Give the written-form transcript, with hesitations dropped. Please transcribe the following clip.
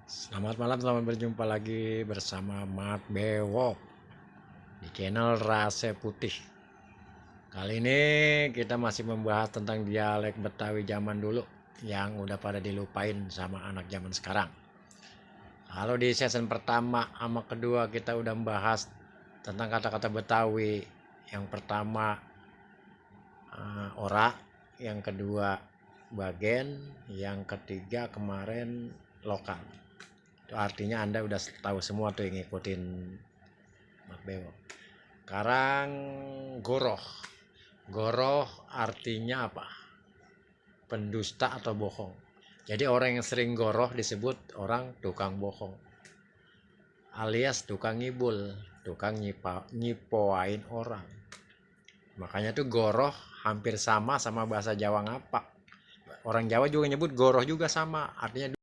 Selamat malam, selamat berjumpa lagi bersama Mat Bewok di channel Rase Putih. Kali ini kita masih membahas tentang dialek Betawi zaman dulu yang udah pada dilupain sama anak zaman sekarang. Kalau di season pertama sama kedua kita udah membahas tentang kata-kata Betawi. Yang pertama ora, yang kedua bagen, yang ketiga kemarin lokal. Itu artinya Anda udah tahu semua tuh yang ngikutin Mat Bewok. Sekarang goroh. Goroh artinya apa? Pendusta atau bohong. Jadi orang yang sering goroh disebut orang tukang bohong. Alias tukang ngibul, tukang nyipoain orang. Makanya tuh goroh hampir sama bahasa Jawa ngapak. Orang Jawa juga nyebut goroh juga sama, artinya